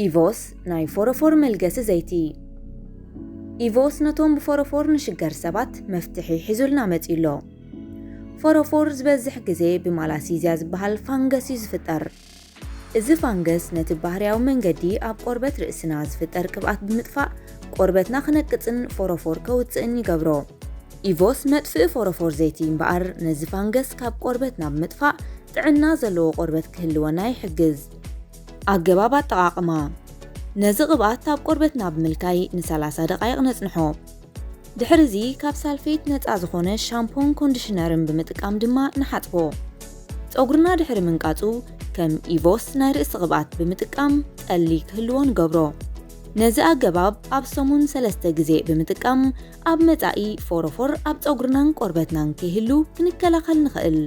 ኢቮስ ናይ ፎረፎር መልገሲ ዘይቲ። ኢቮስ ነቶም ብፎረፎር ንሽገር ሰባት መፍትሒ ሒዙልና መጺኡ ኣሎ። ፎረፎር ዝበዝሕ ግዜ ብማላሲዝያ ዝበሃል ፋንገስ እዩ ዝፍጠር። እዚ ፋንገስ ነቲ ባህርያዊ መንገዲ ኣብ ቆርበት ርእስና ዝፍጠር ቅብኣት ብምጥፋእ ቆርበትና ክነቅጽን ፎረፎር ከውጽእን ይገብሮ። ኢቮስ መጥፍኢ ፎረፎር ዘይቲ እምበኣር ነዚ ፋንገስ ካብ ቆርበትና ብምጥፋእ ጥዕና ዘለዎ ቆርበት ክህልወና ይሕግዝ። ኣገባብ ኣጠቓቕማ። ነዚ ቅብኣት ኣብ ቆርበትና ብምልካይ ን30 ደቓይቕ ነጽንሖ። ድሕሪ እዚ ካብ ሳልፌት ነጻ ዝኾነ ሻምፖን ኮንዲሽነርን ብምጥቃም ድማ ንሓጽቦ። ጸጉርና ድሕሪ ምንቃጹ ከም ኢቮስ ናይ ርእሲ ቅብኣት ብምጥቃም ጠሊ ክህልዎ ንገብሮ። ነዚ ኣገባብ ኣብ ሰሙን ሰለስተ ግዜ ብምጥቃም ኣብ መጻኢ ፎሮፎር ኣብ ጸጉርናን ቆርበትናን ከይህሉ ክንከላኸል ንኽእል።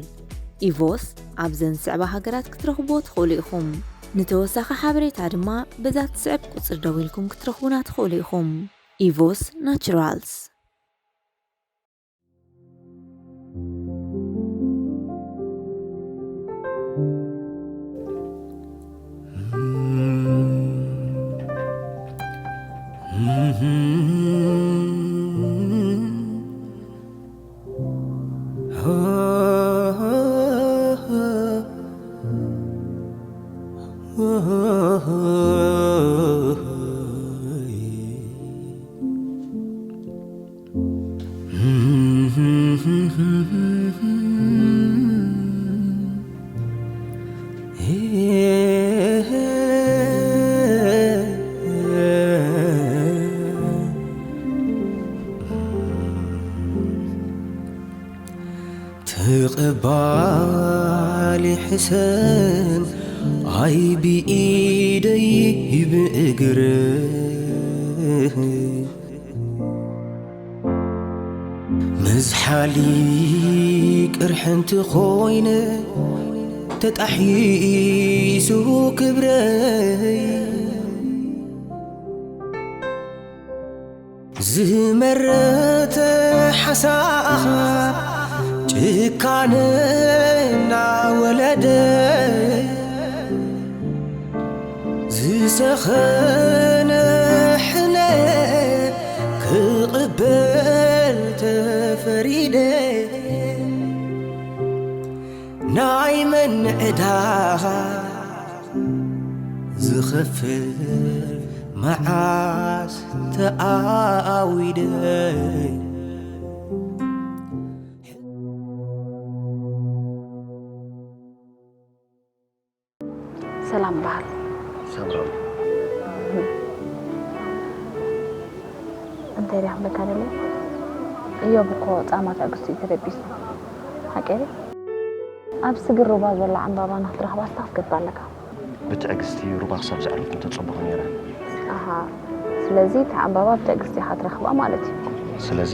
ኢቮስ ኣብዘን ዝስዕባ ሃገራት ክትረኽብዎ ትኽእሉ ኢኹም። ንተወሳኺ ሓበሬታ ድማ በዛ ትስዕብ ቁጽሪ ደዊልኩም ክትረኽቡና ትኽእሉ ኢኹም። ኢቮስ ናቹራልስ። ተቐባሊ ሕሰም ኣይ ብኢደይ ብእግር ምዝሓሊ ቅርሕንቲ ኮይነ ተጣሒሱ ክብረይ ዝመረተ ሓሳኻ ጭካነ እናወለደ ዝሰኸነ ሕነ ክቕበል ተፈሪደ ናይ መን ዕዳ ዝኸፍል መዓስ ተኣዊደ። ሰላም በሃል። ሳምራዊ። እንታይ ድያ ክብለካ ደልየ? እዮብ እኮ ጻማ ትዕግስቲ እዩ ተደቢሱ። ሓቂ ድዩ? ኣብ ስግር ሩባ ዘሎ ዕምባባ ንኽትረኽባ ስታፍ ክትገብር ኣለካ። ብትዕግስቲ ሩባ ክሳብ ዘዕረፍኩ ተጸበኹ ነይረ። ኣሃ፣ ስለዚ እቲ ዕምባባ ብትዕግስቲ ኢኻ ትረኽባ ማለት እዩ። ስለዚ?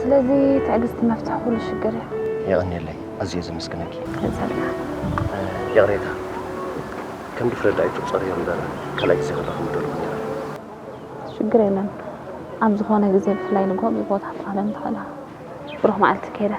ስለዚ ትዕግስቲ መፍትሒ ኩሉ ሽግር እያ። የቐንየለይ፣ ኣዝየ ዘመስግነኪ። ይቕሬታ፣ ከም ድፍረት ዳኣ ይትቁጸር እዮ እምበር ካልኣይ ግዜ ክራኸብ ምደለኹ ነይረ። ሽግር የለን። ኣብ ዝኾነ ግዜ ብፍላይ ንግሆ ብቦታ ክትረኽበኒ ትኽእል ኢኻ። ብሩኽ መዓልቲ ከይደ።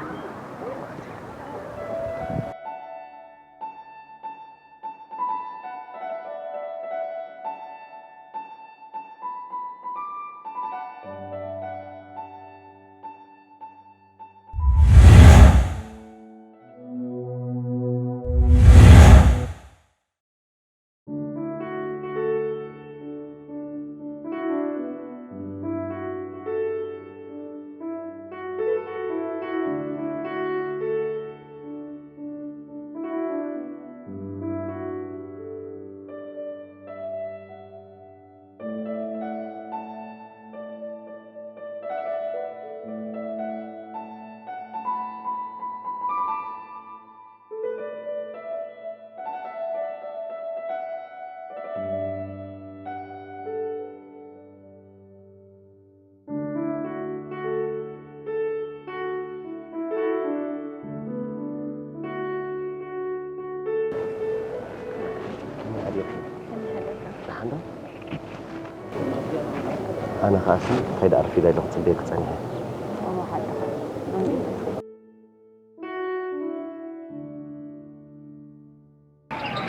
ኣነ ኸኣሲ ከይደ ኣርፊደ ኢለ ክጽበየኪ ጸኒሐ።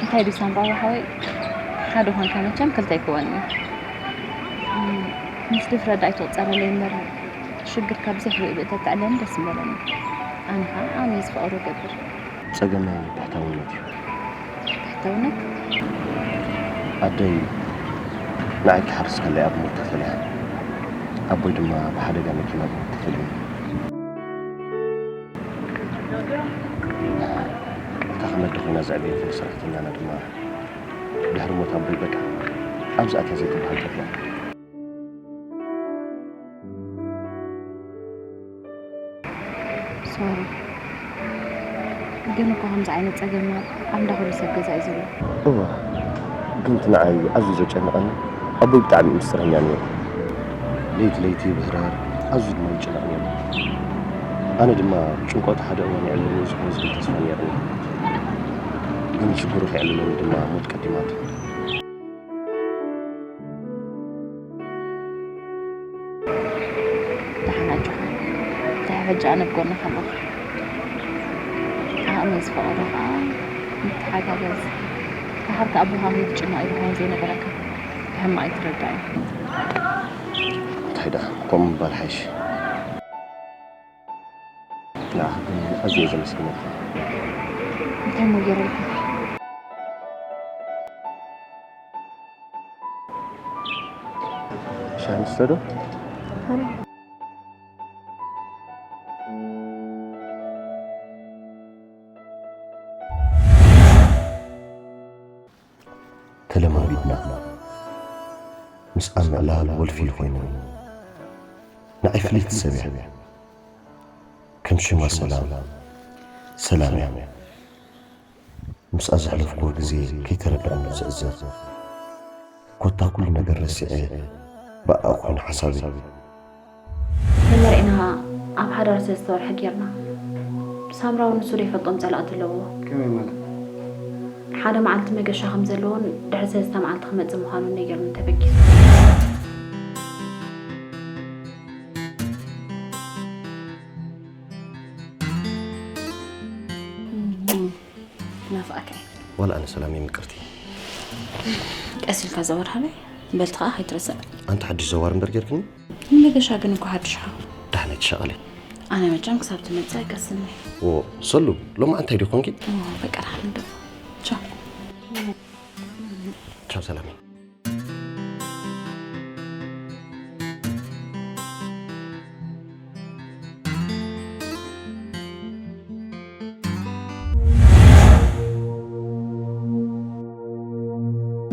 እንታይ ድዩ ሳምባባ ሓወይ? ሓደ ኾንካ መቸም ክልተ ኣይክወን እዩ። እም፣ ምስ ድፍረት ዳኣ ኣይትቑጸረለይ እምበር፣ ሽግርካ ብዘይ ሕብእብእ ተተዕለኒ ደስ ምበለኒ። ኣነ ኸኣ ኣነ ዝፈቐዶ ገብር። ጸገመይ ብሕታውነት እዩ። ብሕታውነት? ኣደይ ንዓይ ክሓርስ ከለይ ኣብ ሞት ተፈልያ። ኣቦይ ድማ ብሓደጋ መኪና ብሞት ተፈልዩ። እታ ከም ኣደ ኮይና ዘዕበየትኒ ሰራሕተኛና ድማ ድሕሪ ሞት ኣቦይ በቃ ኣብዚኣታ ዘይትበሃል ጠፊኣ። ሶሪ። ግን እኮ ከምዚ ዓይነት ጸገም ኣብ እንዳ ኩሉ ሰብ ገዛ እዩ ዘሎ። እወ፣ ግን እቲ ንዓይ ኣዝዩ ዘጨንቐኒ ኣቦይ ብጣዕሚ እዩ ምስጢረኛ ነይሩ። ለይቲ ለይቲ ይብህረር፣ ኣዝዩ ድማ ይጭነቕ ነይሩ። ኣነ ድማ ጭንቀቱ ሓደ እዋን የዕልለኒ እዩ ዝኸውን ዝብል ተስፋ ነይሩኒ። ግን ሽግሩ ከየዕልለኒ ድማ ሞት ቀዲማቱ። ደሓን ኣጆኻ። ድሕሪ ሕጂ ኣነ ኣብ ጎንኻ ኣለኹ። ዓቕመይ ዝፈቐዶ ኸኣ ንተሓጋገዝ። ደሓር ከኣ ኣቦኻ ከይትጭነቕ ኢሉ ኸኣ ዘይነገረካ ብሕማቕ ኣይትረዳእን። እንታይ ደኣ ከምኡ ምባል ሓይሽ። ንዓኺ ግን ኣዝየ እየ ዘመስግነኪ። እንታይ እሞ ገይረልካ? ሻሂ ንስተ ዶ? ተለማሚድና ምስኣ ምዕላል ወልፊ ኮይኑ ንዓይ ፍልይቲ ሰብ እያ። ከም ሽማ ሰላም፣ ሰላም እያ። ምስኣ ዘሕለፍኩዎ ግዜ ከይተረድኣኒ ዝዕዘብ፣ ኮታ ኩሉ ነገር ረሲዐ ብኣኣ ኮይኑ ሓሳበይ። መመርዒና ኣብ ሓዳር ሰለስተ ወርሒ ጌርና። ሳምራዊ ንሱ ዘይፈልጦም ጸላእቲ ኣለዎ። ከመይ ማለት? ሓደ መዓልቲ መገሻ ከም ዘለዎን ድሕሪ ሰለስተ መዓልቲ ክመጽእ ምዃኑን ነጊሩኒ ተበጊሱ። ናፍኣካ እየ። ዋላ ኣነ ሰላም ምቅርቲ። ቀስ ኢልካ ዘወር ሃበይ። በልቲ ከኣ ከይትረስዕ። ኣንቲ ሓድሽ ዘዋር እምበር ጌርክኒ? ንመገሻ ግን እኮ ሓድሽ ሓው። ዳሕነይ ትሻቐሊ። ኣነ መቸም ክሳብ ትመጽእ ኣይቀስን እየ። ዎ፣ ሰሉ፣ ሎማዓንቲ እንታይ ድዩ ኮንኪ? ዎ፣ በቃ ደሓን ንደፉ። ቻው። ቻው ሰላመይ።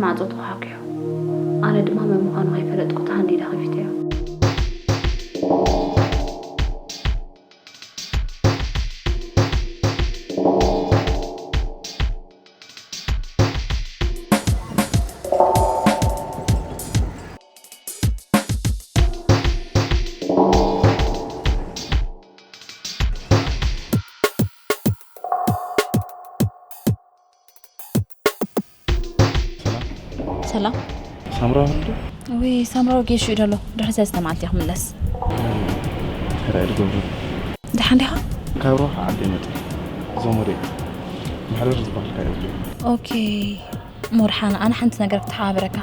ማዕጾ ተዃሕኲሑ። ኣነ ድማ መን ምዃኑ ከይፈለጥኩ ተሃንዲደ ከፊተዮ። ሰላም። ሳምራዊ እንዶ? ወይ ሳምራዊ ጌሹ እዩ ደሎ። ድሕሪ ሰለስተ መዓልቲ እየ ክምለስ። ሕራይ ድገብሩ። ደሓን ዲኻ? ካብ ሮሓ ዓዲ መጽእ። ዘመደይ። ማሕደር ዝበሃል ካይ የብሉ። ኦኬ። ሙርሓን፣ ኣነ ሓንቲ ነገር ክተሓባበረካ።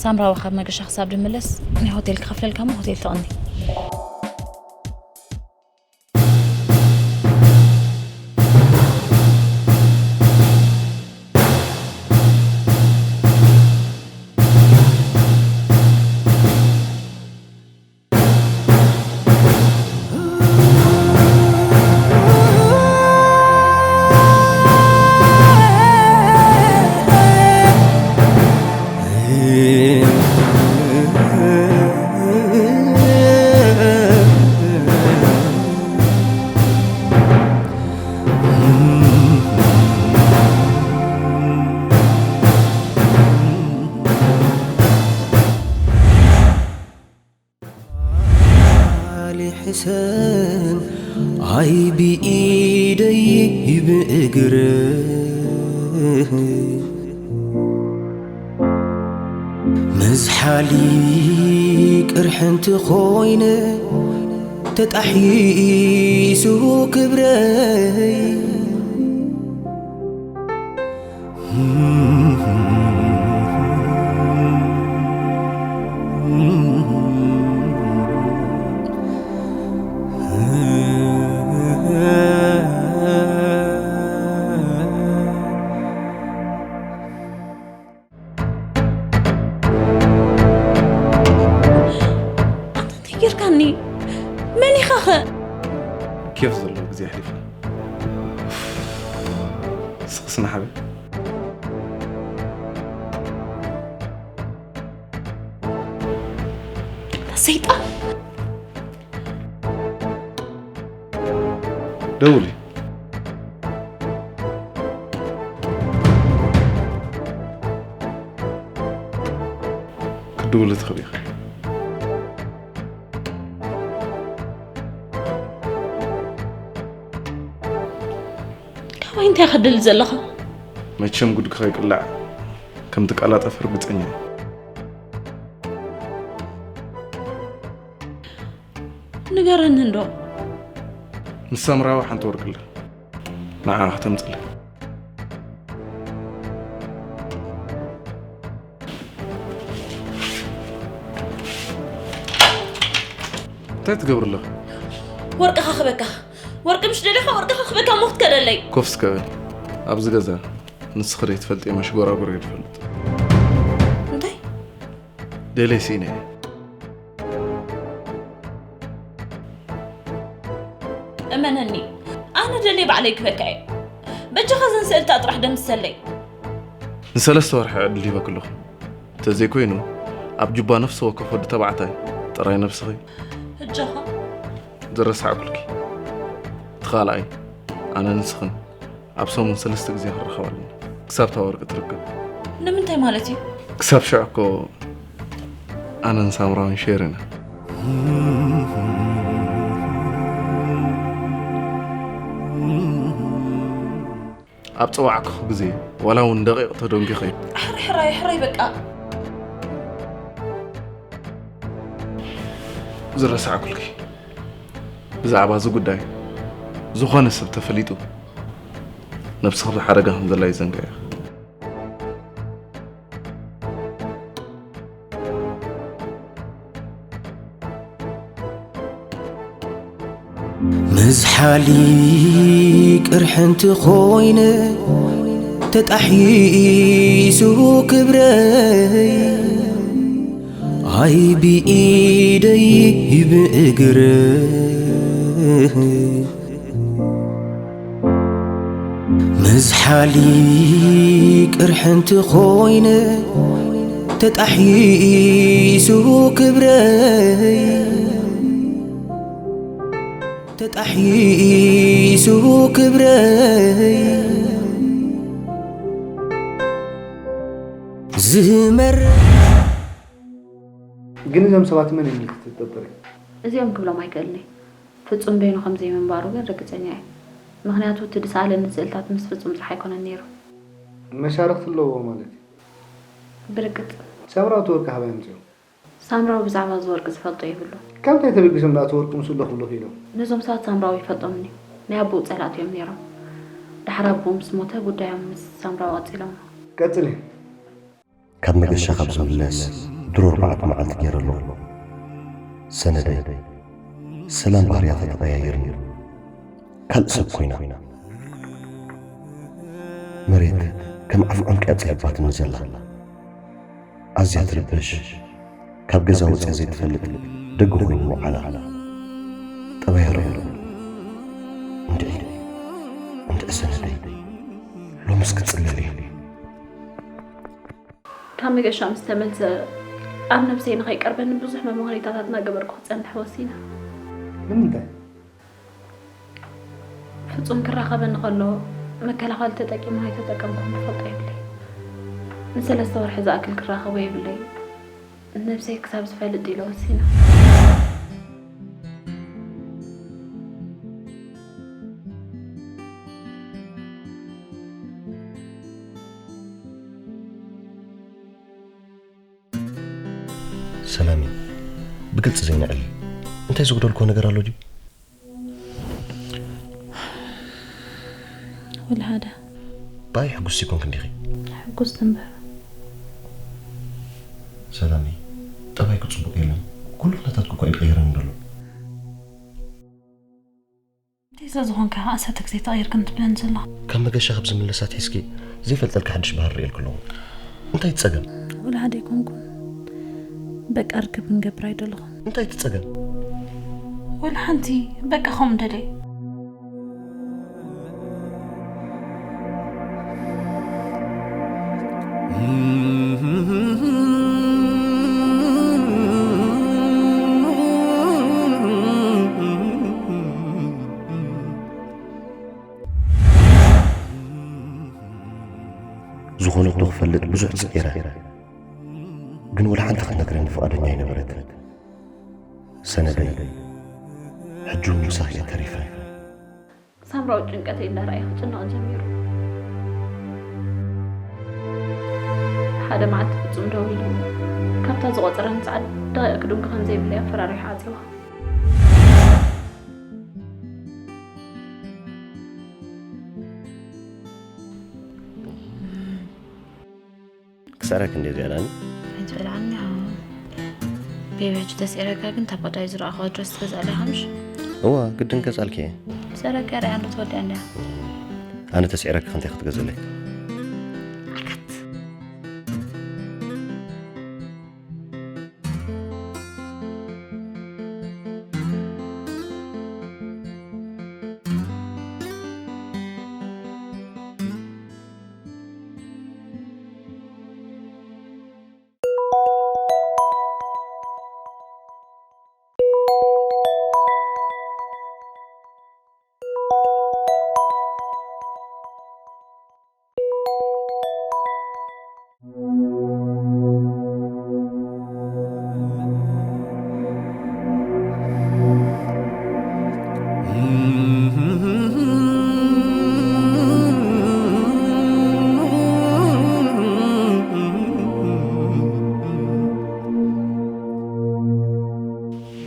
ሳምራዊ ካብ መገሻ ክሳብ ድምለስ ናይ ሆቴል ክኸፍለልካ እሞ ሆቴል ተቐኒ። ኣሊ ሕሰን ኣይ ብኢደይ ብእግር መዝሓሊ ቅርሕንቲ ኮይነ ተጣሒሱ ክብረይ። ኬፍ ዘለዎ ግዜ ኣሕሊፍና። ስኽስና ሓበ። ሰይጣን። ደውሊ። ክትድውሊ ትኽእሊ ኢኺ። ካባይ እንታይ ከደሊ ዘለኻ? መቸም ጉድኪ ከይቅላዕ ከም ትቀላጠፍ ርግጸኛ እየ። ንገረኒ እንዶ። ምስ ሳምራዊ ሓንቲ ወርቂ ኣላ። ንዓ ከተምጽለ። እንታይ ትገብር ኣለኻ? ወርቅኻ ክበካ። ወርቂ ምሽ ደሊኻ ወርቅኻ ክበካ ሞኽት ከደለይ። ኮፍ እስከ በል። ኣብዚ ገዛ ንስኺ ደይ ትፈልጢ መሽጎራጎር እየ ዝፈልጥ። እንታይ? ደለይ ስኢነ እየ። እመነኒ፣ ኣነ ደልየ ባዕለይ ክበካ እየ። በጃኻ እዘን ስእልታ ጥራሕ ደምስሰለይ። ንሰለስተ ወርሒ ዕድል ሂበኪ ኣለኹ። እንተዘይኮይኑ ኣብ ጁባ ነፍሲ ወከፍ ወዲ ተባዕታይ ጥራይ ነብስኺ እጃኻ ዝረሳዕኩልኪ። እቲ ካልኣይ ኣነ ንስኽን ኣብ ሰሙን ሰለስተ ግዜ ክራኸብ ኣለና ክሳብ እታ ወርቂ ትርከብ። ንምንታይ ማለት እዩ? ክሳብ ሽዑ እኮ ኣነን ሳምራዊን ሼር ኢና። ኣብ ጸዋዕኩኺ ግዜ ዋላ እውን ደቂቕ ተደንጒኺ ሕራይ ሕራይ ሕራይ በቃ። ዝረሳዕኩልኪ። ብዛዕባ እዚ ጉዳይ ዝኾነ ሰብ ተፈሊጡ ነብስኺ ኣብ ሓደጋ ከም ዘላ ይዘንግዕ ኢኺ። ምዝሓሊ ቅርሕንቲ ኾይነ ተጣሒሱ ክብረይ ኣይ ብኢደይ ብእግረይ ምዝሓሊ ቅርሕንቲ ኾይነ ተጣሒሱ ክብረይ ተጣሒሱ ክብረይ ዝመር ግን እዞም ሰባት መን እዮም ኢልኪ ትጥርጥሪ? እዚኦም ክብሎም ኣይክእልን እየ። ፍጹም በይኑ ከም ዘይምንባሩ ግን ርግጸኛ እየ። ምኽንያቱ እቲ ዝሰኣለኒ ስእልታት ምስ ፍጹም ጥራሕ ኣይኮነን ነይሩ። መሻርኽቲ ኣለዎ ማለት እዩ። ብርግጽ። ሳምራዊ እቲ ወርቂ ካበይ ኣምጺኡ? ሳምራዊ ብዛዕባ እዚ ወርቂ ዝፈልጦ የብሉን። ካብ እንታይ ተበጊሶም ደኣ እቲ ወርቂ ምስኡ ኣለኹ ክብሉ ክኢሎም? ነዞም ሰባት ሳምራዊ ይፈልጦምን እዩ። ናይ ኣቦኡ ጸላእቲ እዮም ነይሮም። ድሓር ኣቦኡ ምስ ሞተ ጉዳዮም ምስ ሳምራዊ ቀጺሎሞ። ቀጽሊ። ካብ መገሻ ካብ ዝምለስ ድሮ ኣርባዕተ መዓልቲ ገይረ ኣለኹ። ሰነደይ ሰላም ባህርያታ ተቐያይርኒ ካልእ ሰብ ኮይና። መሬት ከም ዓፍ ዑንቂ ኣጽቢባትኒ ዘላ። ኣዝያ ትርብሽ። ካብ ገዛ ወጽያ ዘይትፈልጥ ደገ ኮይኑ ምውዓላ። ጠባይ ርእ። እንድዒ እንድዒ ሰነደይ ሎምስ ክጽለል እዩ። ካብ መገሻ ምስ ተመልሰ ኣብ ነብሰይ ንኸይቀርበኒ ብዙሕ መምሃሪታታት እናገበርኩ ክጸንሕ ወሲነ። ንምንታይ? ፍጹም ክራኸበኒ ከሎ መከላኸሊ ተጠቂሙ ኣይተጠቀምኩን ክፈልጦ የብለይ። ንሰለስተ ወርሒ ዝኣክል ክራኸቦ የብለይ። ነብሰይ ክሳብ ዝፈልጥ ኢለ ወሲነ። ሰላሚ ብግልፂ ዘይንዕል እንታይ ዝጉደልኮ ነገር ኣሎ ድዩ? ወላ ሓደ። ባይ ሕጉስቲ ይኮንክ እንዲኺ? ሕጉስቲ እምበር። ሰላሚ ጠባይኩ ፅቡቅ የለን። ኩሉ ኩነታትኩ እኳ እዩ ቀይረኒ ዘሎ። እንታይ ስለ ዝኾንካ ኣሳተ ግዜ ተቐይርክን ትብለኒ ዘለኻ? ካብ መገሻ ካብ ዝምለስ ኣትሒዝኪ ዘይፈልጠልካ ሓድሽ ባህሪ ርእየልኪ ኣለኹ። እንታይ እቲ ጸገም? ወላ ሓደ ኣይኮንኩን። በቃ ርክብ ክንገብር ኣይደለኹን። እንታይ እቲ ጸገም? ወላ ሓንቲ በቃ ከምኡ ደለየ። ዝኾነ እኮ ክፈልጥ ብዙሕ ጽዒረ፣ ግን ወላ ሓንቲ ክትነግረኒ ፍቓደኛ ኣይነበረትን። ሰነደይ፣ ሕጂ እውን ምሳኺ እየ ተሪፈ። ሳምራዊ ጭንቀተይ እንዳረኣየ ክጭነቕ ጀሚሩ። ሓደ መዓልቲ ፍጹም ደው ኢሉ፣ ካብታ ዝቖጸረኒ ሰዓት ደቂቕ ክድንጉ ከም ዘይብለይ ኣፈራሪሑ ዓጺዋ። ክስዕረክ እንድየ ዝያዳኒ። ኣይትበልዓኒ፣ ኣዎ። ቤቢ፣ ሕጂ ተስዒረካ ግን፣ እታ ቀዳይ ዝረኣኹዋ ድረስ ትገዝኣለይ ኢኻ፣ ምሽ? እዋ፣ ግድን ገዝኣልኪ እየ። ሰረቀ ርኣያ እንዶ ትወድያ እንድያ። ኣነ ተስዒረኪ ከ እንታይ ክትገዝእለይ? ዓካት።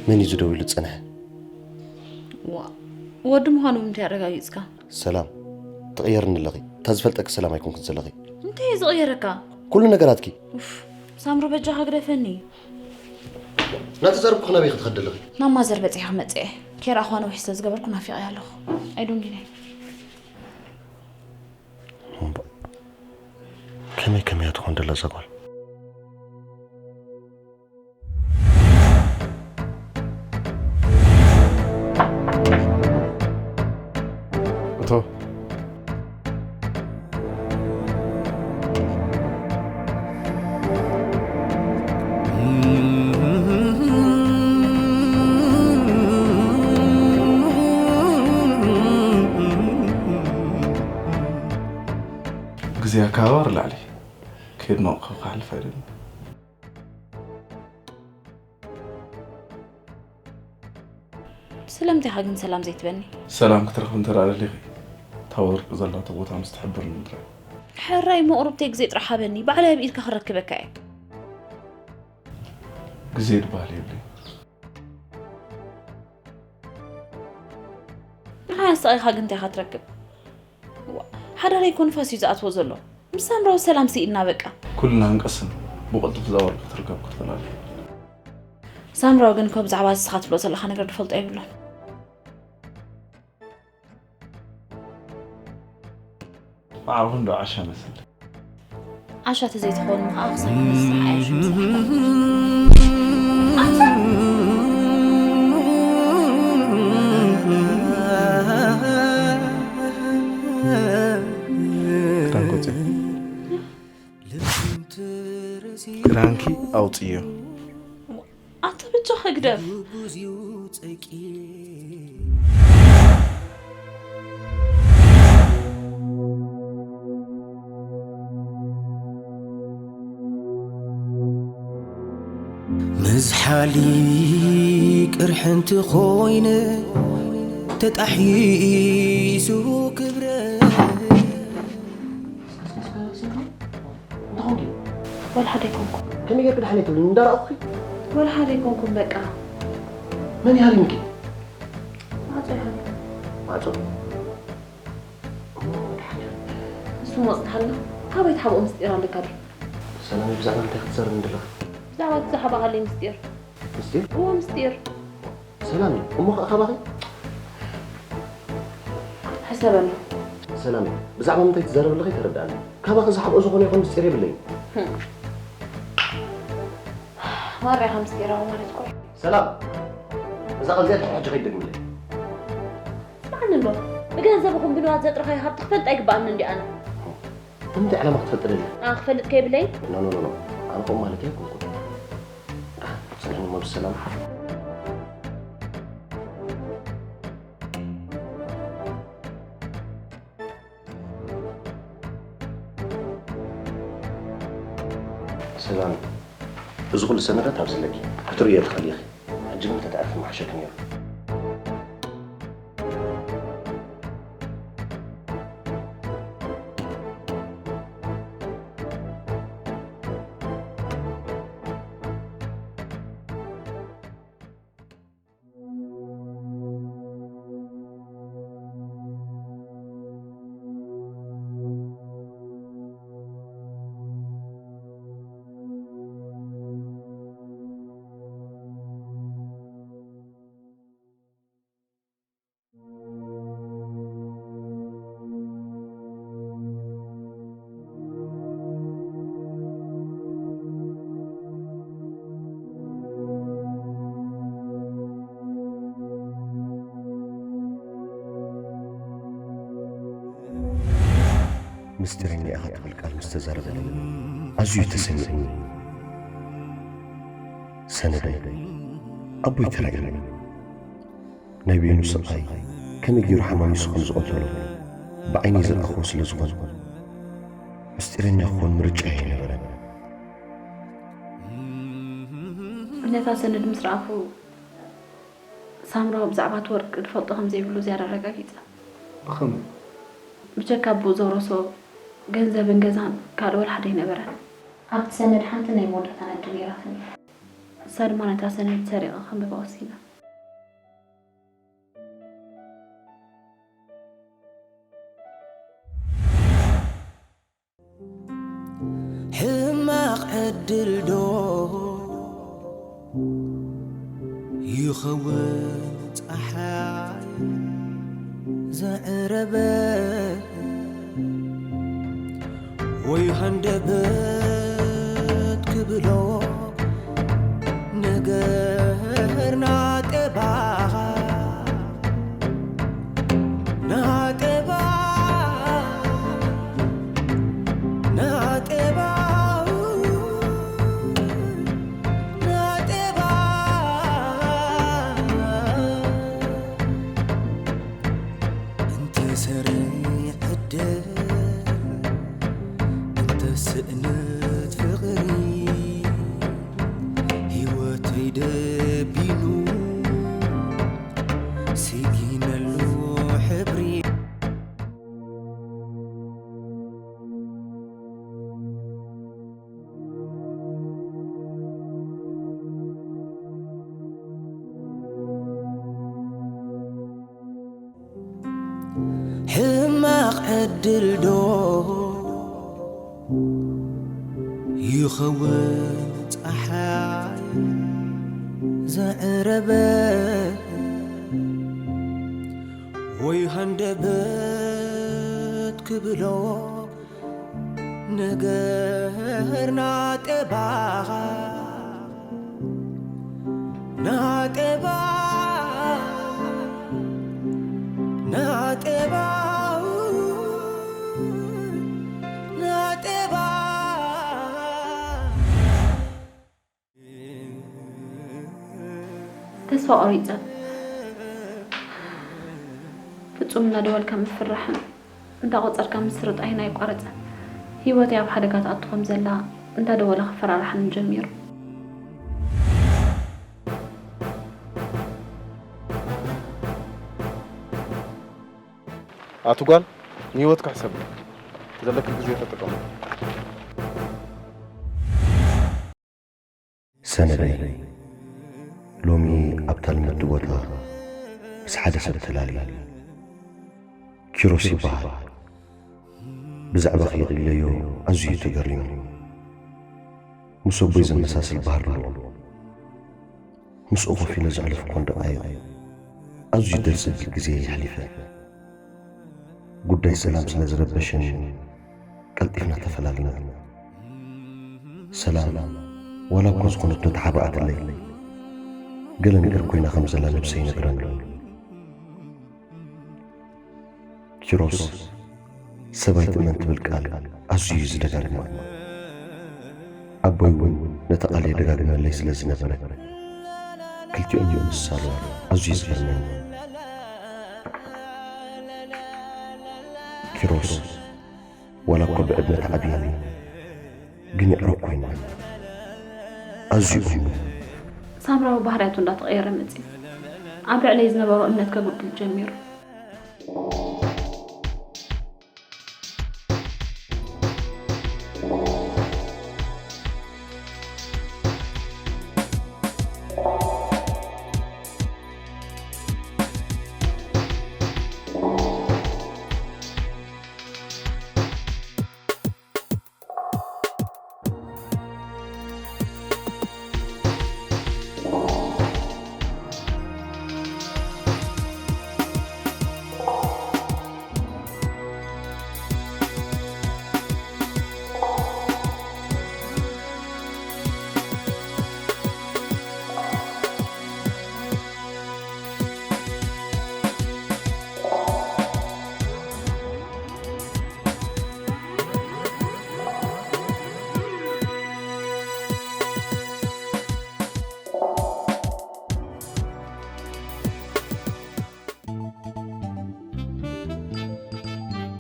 መን እዩ ዝደውሉ ዝጸንሐ? ዋ፣ ወዲ ምዃኑ ብምንታይ ኣረጋጊጽካ? ሰላም፣ ትቕየርኒ ኣለኺ። እታ ዝፈልጠኪ ሰላም ኣይኮንክን ዘለኺ። እንታይ እዩ ዝቕየረካ? ኩሉ ነገራትኪ። ኡፍ፣ ሳምሪ በጃኻ ግደፈኒ። ናተዛረብኩ ናበይ ክትኸዲ ኣለኺ? ናብ ማዘር በጺሐ ክመጽእ እየ። ኬራ እኳ ነዊሕ ስለ ዝገበርኩ ናፊቐያ ኣለኹ። ኣይዶንጊናይ። እምባ፣ ከመይ ከመይ እያ ትኾን ደላ እዛ ጓል? እቶ። ግዜ ኣከባባር ላዕሊ ከይድ መቕኸብ ክሓልፍ ኣይደልን። ስለምንታይ ኢኻ ግን ሰላም ዘይትበኒ? ሰላም ክትረኽብ እንተ ደኣ ደሊኺ፣ እታ ወርቂ ዘላቶ ቦታ ምስ ትሕብርኒ ጥራይ። ሕራይ እሞ ቁሩብተይ ግዜ ጥራሕ ሃበኒ፣ ባዕለይ ኣብ ኢድካ ክረክበካ እየ። ግዜ ዝበሃል የብለይን። ንዓይ ኣሳቒኻ ግን እንታይ ኢኻ ትረክብ? ዋ፣ ሓዳረይ እኮ ንፋስ እዩ ዝኣትዎ ዘሎ። ምስ ሳምራዊ ሰላም ስኢልና በቃ። ኩልና ንቀስን፣ ብቕልጡፍ እዛ ወርቂ ክትርከብ ክትኽእል ኣለኪ። ሳምራዊ ግን እኮ ብዛዕባ ንስኻ ትብሎ ዘለኻ ነገር ዝፈልጦ የብሉን። ማዕረ ክንዶ ዓሻ መስል። ዓሻ ተዘይትኸውን ምኸኣ ክሳብ ንስኻ ዓያሹ ምሳኻ። ኣታ! ክዳን ቆጽዮ። ክዳንኪ ኣውጽዮ። ኣታ በጃኻ ግደፍ። ምዝሓሊ ቅርሒ እንተኾይነ ተጣሒሱ ክብረ። እንታይ ኾንኪ? ወላ ሓደ ኣይኮንኩን። ከመይ ጌርኪ ደሓን ኣይትብልን? እንዳረኣኹኺ? ወላ ሓደ ኣይኮንኩን በቃ። መን እዩ ሃሪሙኪ? ማዕጾ እዩ ሃሪሙ። ማዕጾ? እሞ ደሓን እዩ። ንሱ መጽናሕልና ካበይ ትሓብኦ ምስጢር ኣለካ ድዩ? ሰላም፣ ብዛዕባ እንታይ ክትዛረብኒ ደለኺ? ብዛዕባ እቲ ዝሓባኻለይ ምስጢር። ምስጢር? እዎ ምስጢር። ሰላም እዩ። እሞ ኸኣ ካባኺ? ሕሰበሉ። ሰላም እዩ። ብዛዕባ ምንታይ ትዛረብ ኣለኺ ኣይተረድኣኒ። ካባኺ ዝሓብኦ ዝኾነ ይኹን ምስጢር የብለይን። ህም። ማራ ኢኻ ምስጢራዊ ማለት እኮ እዩ። ሰላም። እዛ ቃል እዚኣ ድሕሪ ሕጂ ከይትደግምለይ። ስምዓኒ እንዶ። ብገንዘብ ይኹን ብንዋት ዘጥረኻዮ ሃብቲ ክፈልጥ ኣይግብኣንን ድየ ኣነ። እንታይ ዕላማ ክትፈልጥ ደልያ? ኣነ ክፈልጥ ከይብለይ? ኖ ኖ ኖ ኖ። ኣነ ከምኡ ማለት ኣይኮንኩን። ጽንሕኒ እሞ ብሰላም። ሰላም፣ እዚ ኩሉ ሰነዳት ኣብዚ ኣለኪ፣ ክትርእዮ ትኽእሊ ኢኺ። ሕጂ ግን ተትኣርፊ ምሓሸኪ ነይሩ። ምስጢረኛ ኢኻ ትብል ቃል ምስ ተዛረበለይ ኣዝዩ ተሰሚዑኒ። ሰነደይ ኣቦይ ተራእዩኒ። ናይ በይኑ ስቓይ ከመይ ገይሩ ሓማሚሱ ከም ዝቐተሎ ብዓይነይ ዝረኣኹዎ ስለ ዝኾነ ምስጢረኛ ክኾን ምርጫ ኣይነበረን። ነታ ሰነድ ምስ ረኣኹ ሳምራዊ ብዛዕባ እቲ ወርቂ ዝፈልጦ ከም ዘይብሉ ዝያዳ ኣረጋጊጸ። ብኸመይ? ብጀካ ኣቦኡ ዘውረሶ ገንዘብን ገዛን ካልእ ወላ ሓደ ኣይነበረን። ኣብቲ ሰነድ ሓንቲ ናይ መወዳእታ ነዲ ነይራትኒ። ንሳ ድማ ነታ ሰነድ ሰሪቐ ከንብባ ወሲነ። ሕማቕ ዕድል ዶ ይኸውን ጸሓይ ዘዕረበ ወይ ሃንደበት ክብሎ ነገር ናጤባ ናጤባ ናጤባ ናጤባ እንተ ሰረይ ዕድል እንተ ስእነት ፍቕሪ ህይወተይ ደቢኑ ስጊነሉ ሕብሪ ሕማቕ ዕድል ዶ ይኸውን ጸሓይ ዘዕረበ ወይ ሃንደበት ክብሎ ነገር ናጤባ ናጤባ ናጤባ ናጤባ ተስፋ ቆሪጸ። ፍጹም እናደወልካ ምፍርራሕን እንዳቆጸርካ ምስርጣይን ኣየቋረጸን። ህይወተይ ኣብ ሓደጋ ትኣቱ ከም ዘላ እንዳደወለ ክፈራርሓኒ ጀሚሩ። ኣቲ ጓል፣ ንህይወትካ ሕሰብ። ዘለኪ ግዜ ተጠቀሙ። ሰነደይ፣ ሎሚ ኣብታ ልምዲ ቦታ ምስ ሓደ ሰብ ተላልየ። ኪሮስ ይበሃል። ብዛዕባኺ ኢለዮ ኣዝዩ ተገሪሙ። ምስ ኣቦይ ዝመሳሰል ባህሪ ኣለዎ። ምስኡ ኮፍ ኢለ ዘሕለፍኩወን ደቓይቕ ኣዝዩ ደስ ዝብል ግዜ የሕሊፈ። ጉዳይ ሰላም ስለ ዝረበሸኒ ቀልጢፍና ተፈላሊና። ሰላም ዋላ እኳ ዝኾነት ተተሓባኣትለይ፣ ገለ ነገር ኮይና ከም ዘላ ነብሰይ ይነግረኒ። ኪሮስ፣ ሰብ ኣይትእመን ትብል ቃል ኣዝዩ እዩ ዝደጋግማ። ኣቦይ እውን ነቲ ቃል የደጋግመለይ ስለ ዝነበረ፣ ክልቲኦም ምምስሳሉ ኣዝዩ ዝገርመኒ። ኪሮስ፣ ዋላ እኳ ብዕድመ ተዓብየኒ፣ ግን የዕሩኽ ኮይንና። ኣዝዩ እሙን። ሳምራዊ ባህርያቱ እንዳተቐየረ መጺኡ። ኣብ ልዕለይ ዝነበሮ እምነት ከጉድል ጀሚሩ።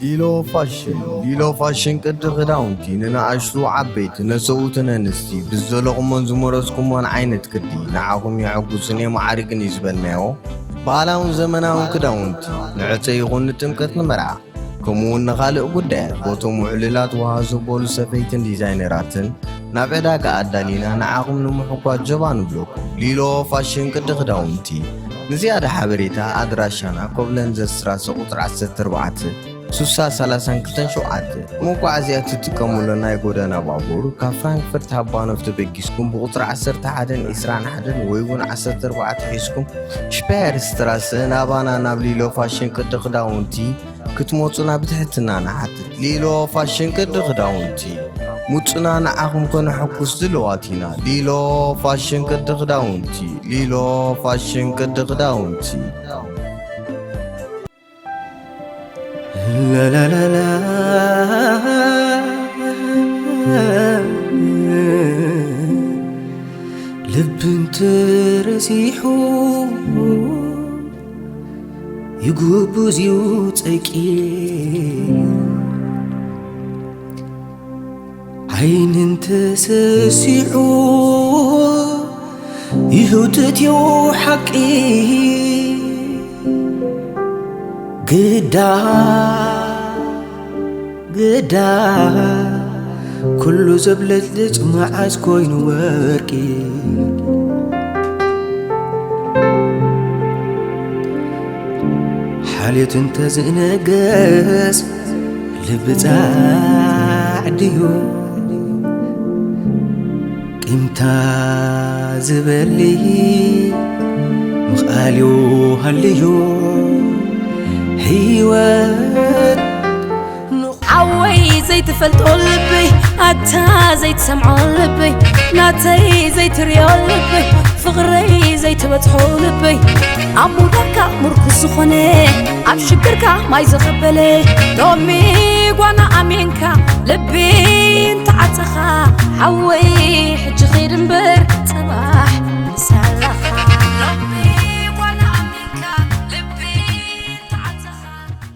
ሊሎ ፋሽን። ሊሎ ፋሽን ቅዲ ክዳውንቲ ንንኣሽቱ ዓበይቲ፣ ነሰውትን ኣንስቲ፣ ብዝደለኹሞን ዝመረጽኩሞን ዓይነት ቅዲ ንዓኹም የሐጉስን የማዕርግን እዩ ዝበልናዮ። ባህላውን ዘመናውን ክዳውንቲ ንዕጸ ይኹን ንጥምቀት ንመርዓ፣ ከምኡውን ንኻልእ ጉዳያት ቦቶም ውዕሉላት ውሃ ዘበሉ ሰፈይትን ዲዛይነራትን ናብ ዕዳጋ ኣዳሊና ንዓኹም ንምሕጓዝ ጀባ ንብለኩም። ሊሎ ፋሽን ቅዲ ክዳውንቲ። ንዝያዳ ሓበሬታ ኣድራሻና ኮብለን ዘስትራሰ ቁጽሪ ዓሰርተ ኣርባዕተ፣ ሱሳ ሰላሳን ክልተን ሸውዓተ። መጓዓዝያ እትጥቀሙሉ ናይ ጎደና ባቡር ካብ ፍራንክፈርት ሃባኖፍ ተበጊስኩም ብቁጽሪ ዓሰርተ ሓደን ዕስራን ሓደን ወይ እውን ዓሰርተ ኣርባዕተ ሒዝኩም ሽፓየር ስትራሰ ናባና ናብ ሊሎ ፋሽን ቅዲ ክዳውንቲ ክትመጹና ብትሕትና ንሓትት። ሊሎ ፋሽን ቅዲ ክዳውንቲ። ምጹና ንዓኹም ከነሐጉስ ድልዋት ኢና። ሊሎ ፋሽን ቅዲ ክዳውንቲ። ሊሎ ፋሽን ቅዲ ክዳውንቲ። ላላላላ ልብን ተረሲሑ ይጉብዝ እዩ ጸቂጥ ዓይንን ተሰሲሑ ይህውትት እዩ ሓቂ ግዳ ግዳ ኩሉ ዘብለጭልጭ መዓስ ኮይኑ ወርቂ ሓልዮት እንተዝእነገስ ልቢ ጻዕድዩ ቂምታ ዝበሊ ምኽኣልዩ ሃልዩ ህይወት ሓወይ ዘይትፈልጦ ልበይ ኣታ ዘይትሰምዖ ልበይ ናተይ ዘይትሪኦ ልበይ ፍቕረይ ዘይትበጽሖ ልበይ ኣብ ሙዳካ ምርኩስ ዝኾነ ኣብ ሽግርካ ማይ ዘኸበለ ሎሚ ጓና ኣሜንካ ልቢ እንተዓጸኻ ሓወይ ሕጂ